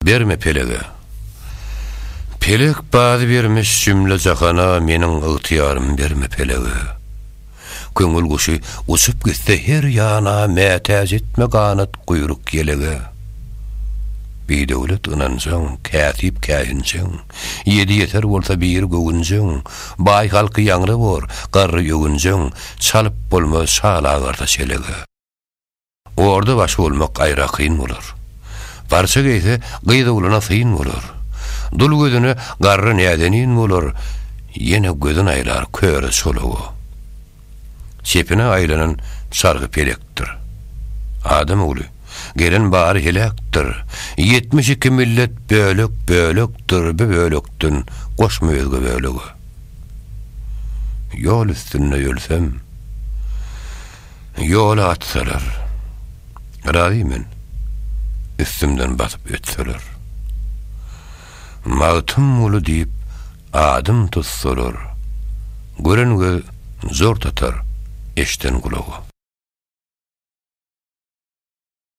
Berme pelege. Pelek bazy bermiş jümle jahana meniň ygtyýarym berme pelege. Köňül guşy uçup gitse her ýana mätäç etme ganat guýruk ýelege. Bidöwlet ynanjaň, kätip käýinjeň, Ýedi ýeser bolsa biri göwünjeň, Baý halky ýaňra bor, garry öwünjeň, Çalyp bolmaz şal agarsa çelege. Orda başy bolmak aýra kyn bolar. Parça geýse, gyz oglana syn bolar. Dul gözüne garry näzenin bolar, Ýene gözün aýlar köre çolaga. Çepine aýlanan çarhy pelekdir. Adam ogly, gelen bary heläkdir. 72 millet bölek-bölekdir, Bir bölekden goşma özge bölege. Ýol üstünde ölsem, Ýola atsalar, razy men, üstümden basyp ötseler. Magtymguly diýip adym tutsalar, gören göz zor tatar, eşden gulaga.